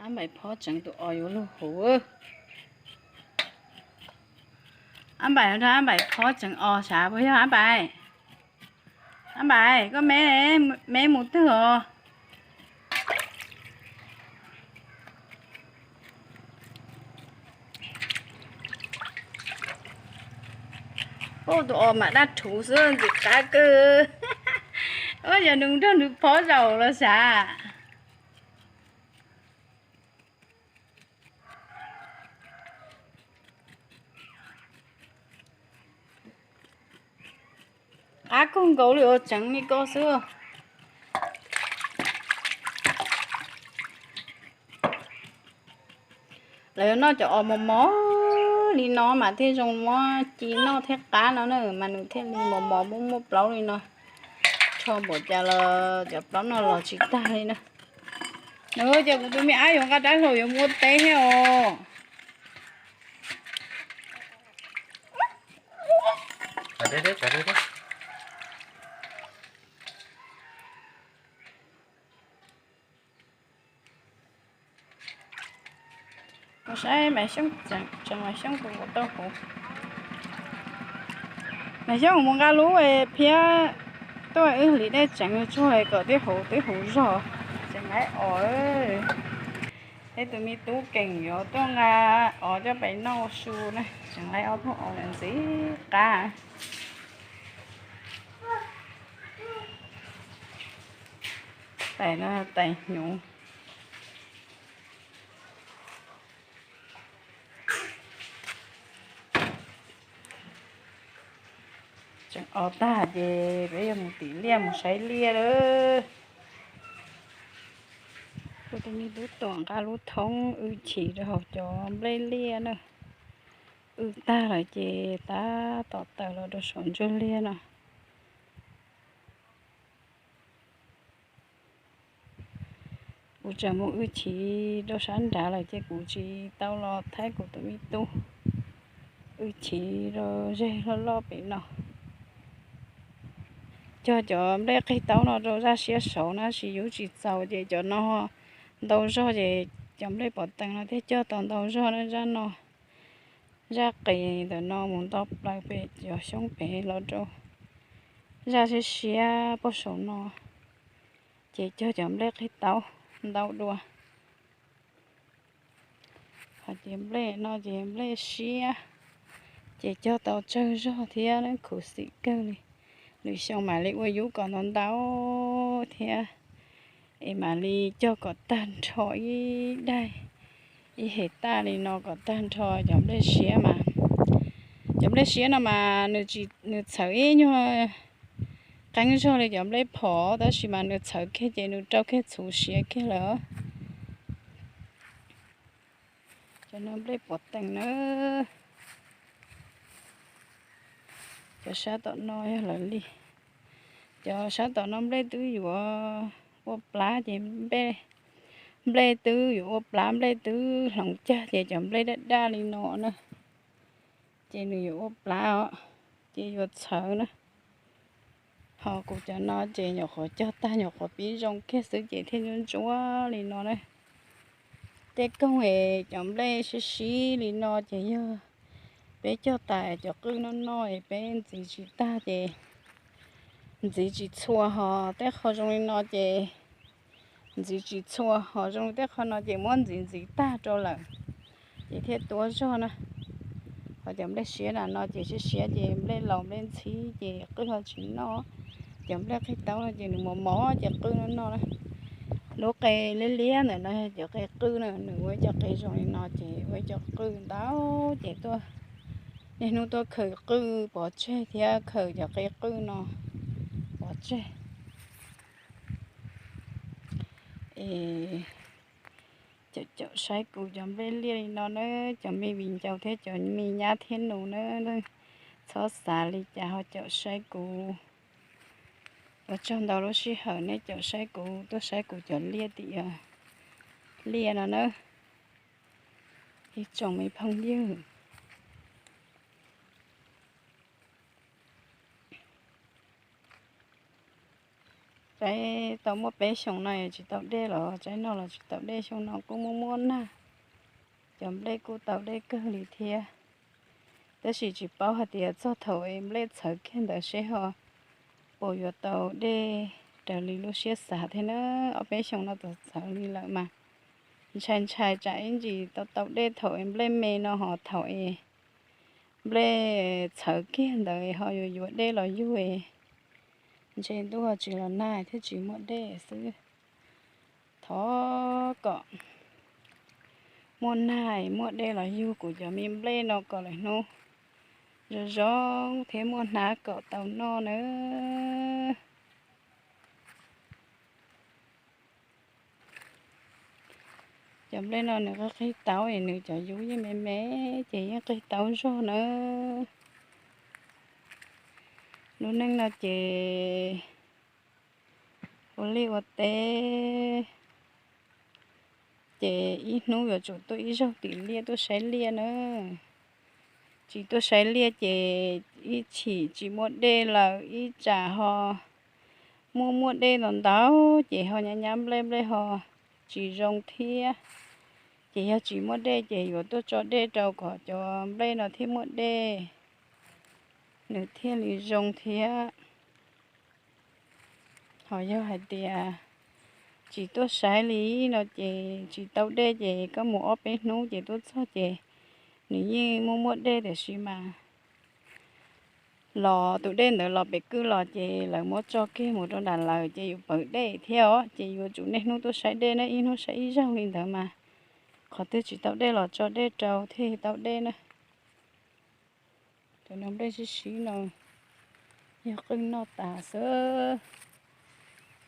Ab Npaim phob tseev tus os yuav luag huv. Ab Npaim, Ab Npaim phob tseev os sav puas yog Ab Npaim? Ab Npaim, koj me, me mus twg os? Ub, tus os mas daj rhuv xwb ntxim qab kawg. Ub, yog nws nrog nws phob zaum los sav. Qab kawg nkaus li os, tseev li ko xwb. Lawv yuav noj cov os mos mos li no mas thiaj zoo muab ci noj thiab qab no na, mas nws thiaj li mos mos muaj muaj plaub li no. Rho npaum cas los cov plaub no los tsis tag li na. Nws ces kuv tus me ab yuav nqa dab hlau yuav mus ua teb thiab os. Koj saib Maiv Xyooj, tseev Maiv Xyooj tus ua tau huv. Maiv Xyooj mus nqa lub phiab tuaj wb hliv dej tseev tsuag kom twb huv twb huv zog, tseev laib os. Peb tus me tub Keem yuav tuaj nqa os coj pem noj su na, tseev laib ob tug os ntxim qab. Tais no tais hnyuv. Tseev os tag ces peb yuav mus tim liaj mus saib liaj lawm. Kuv tus me tub Tuam nqa lub thoob wb chim rau hauv cov nplej liaj na. Wb tag lawm ces tab tom tawm los rau saum ntsuag liaj no. Kuv tseem mus wb chiv rau sab nrad lawm ces kuv tsis tau los thaij kuv tus me tub wb chiv rau zeg loj loj pem no. Cog cov nplej qig taub no rau zaj siab saud na, tsis yub tsis txaus ces cov no ntau zog ces cov nplej pov tees no thiaj cog tau ntau zog na. Zaj no, zaj qis ntawm no mus nto plaws pem cov xyoob pem los rau zaj siab siab puag saum no, ces cog cov nplej qig taub ntau dua. Ho ces nplej no ces nplej siab, ces cog tau tsawg zog thiab khuv xim kawg li. Lwm xyoo mam li ua yub kom ntau ntau thiab, es mam li cog kom tag nrho ib daim, ib hem taj li no kom tag nrho cov nplej siab mas. Cov nplej siab no mas nws txhawv ib nyuag qeeb zog li cov nplej phom, tab sis mas nws txhawv kiag ces nws rau kiag txhuv siav kiag lawm. Cov no nplej pov tees na. Cov sab tom no yog lawv li. Cov sab tom no nplej twb yuav ua plab ces nplej, nplej twb yuav ua plab, nplej twb hloov cag ces cov nplej daj daj li no na, ces nws yuav ua plab os, ces yuav txhawv na. Ho kuv cov no ces nyuam qhuav cog tag nyuam qhuav pib zoo kiag xwb ces thiaj ntsuab ntsuab li no na. Tej koog es cov nplej sib sib li no ces yog peb cog tas cov qwj no noj es peb ntxiv tsis tag ces ntxiv tsis txhua, ho tej qho zoo li no ces ntxiv tsis txhua, ho zoo li tej qho no ces muab ntxiv ntxiv tag rau lawm ces thiaj tuab zog na. Ho cov nplej siab na no ces siab siab ces nplej laus nplej ntxhib ces qwj ho tsis noj. Cov nplej qig taub no ces nws mos mos ces qwj noj noj na. Lub qe liab liab ntawm no yog cov qe qwj na, nws ua ib co qe zoo li no ces ua ib co qwj ntau ces tuaj, niaj hnub tuaj khaws qwj pov tseg thiab khaws cov qe qwj no pov tseg. Es caum caum saib kuv cov nplej liaj li no na, cov me viv ncaus thiab cov me nyab thiab nus na, txhob xav li cas ho caum saib kuv. Ua tsaug ntau lub sij hawm nej caum saib kuv, tuaj saib kuv cov liaj tim liaj no na, ib tsoom me phooj ywg. Tsaib tau muaj peb xyoos no tsis tau dej los tsaib no los tsis tau dej, xyoo no kuj muaj muaj nag, cov nplej kuj tau dej kawg li thiab. Tab sis tsis paub hais tias txog thaum es nplej txhawv kiag ntawd seb ho puas yuav tau dej raws li lub siab xav thiab na. Ob peb xyoos no txawv txawv li lawm mas ntshai ntshai tsam ib ntsis tau tau dej thaum es nplej me no ho thaum es nplej txhawv kiag ntawd ho yuav yuav dej los yug es ntshe ntuj ho tsis los nag thiaj tsis muaj dej xwb. Thov kom muaj nag muaj dej los yug kuv cov me nplej no kom lawv hnub zoo zoo thiab muaj hnab kom tau noj nawb. Cov nplej no nws qig qig taub es nws cov yub yeej me me ces yeej qig taub zog nawb. Lub neej no ces ua liaj ua teb ces ib hnub yuav tsum tuaj ib zaug tim liaj tuaj saib liaj na. Tsis tuaj saib liaj ces ib chim tsis muaj dej lawm, ib tsam ho muaj muaj dej ntau ntau ces ho nyab nyab nplej nplej ho tsis zoo thiab. Ces yog tsis muaj dej ces yuav tuaj tso dej rau kom cov nplej no thiaj muaj dej, nws thiaj li zoo thiab. Ho yog hais tias tsis tuaj saib li no ces tsis tau dej ces koj mus ob peb hnub ces tuaj txog ces nws yeej muaj muaj dej tiam sis mas los tus dej ntawd los pem kwj los ces lawv muab tso kiag mus rau nram lawm ces yus pawv dej thiab os. Ces yuav tsum niaj hnub tuaj saib dej na, ib hnub saib ib zaug li ntawd mas qhov twg tsis tau dej los tso dej rau thiaj tau dej na. Cov no nplej sib sib no yog qwj noj tas xwb.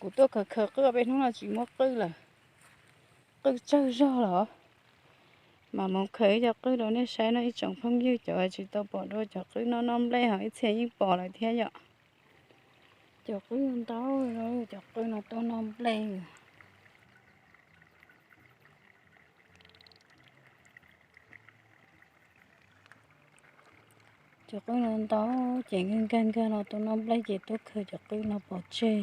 Kuv tuaj khaws khaws qwj ob peb hnub no tsis muaj qwj lawm, qwj tsawg zog los. Mas mus khaws ib co qwj rau nej saib no ib tsoom phooj ywg, cov tsis tau pom dua cov qwj noj noj nplej ho ib txhia yeej pom lawm thiab yom. Cov qwj ntau, cov qwj no tuaj noj nplej. Cov qwj no ntau ces nkag nkag nkag no tuaj noj nplej ces tuaj khaws cov qwj no pov tseg.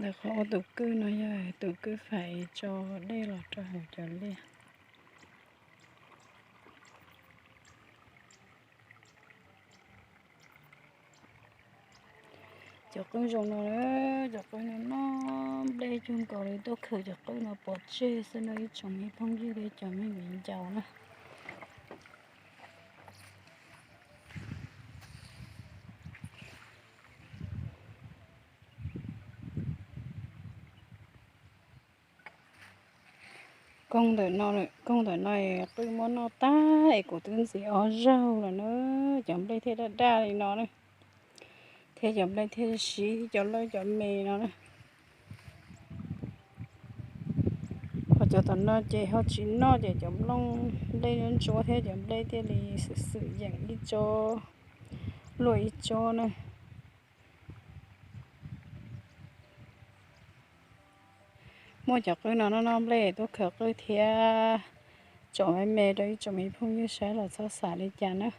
Ntawm qhov ua tus kwj no yog tus kwj fais tso dej los rau hauv cov liaj. Cov qwj zoo no, cov qwj no noj nplej cuag nkaus li tuaj khaws cov qwj no pov tseg xwb no ib tsoom me phooj ywg thiab cov me viv ncaus na. Koog ntawm no, koog ntawm no qwj muab noj tag es kuv twb ntxiv ob zaug lawm na, cov nplej thiaj daj daj li no na, thiab cov nplej thiaj siv cov lawj cov me no na. Ho cov tom no ces ho tsis noj ces cov nplooj nplej ntsuab thiab cov nplej thiaj li xwm xwm yeem ib tsob luaj ib tsob na. Muaj cov qwj no noj noj nplej tuaj khaws qwj thiab tsom me me rau ib tsoom me phooj ywg saib los txhob xav li cas na.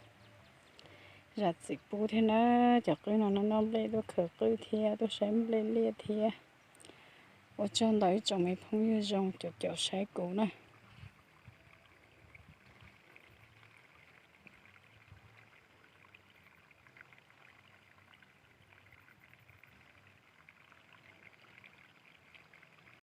Zam txim pub thiab na, cov qwj no noj noj nplej tuaj khaws qwj thiab tuaj saib nplej liaj thiab. Ua tsaug ntau ib tsoom me phooj ywg zoo caum caum saib kuv na.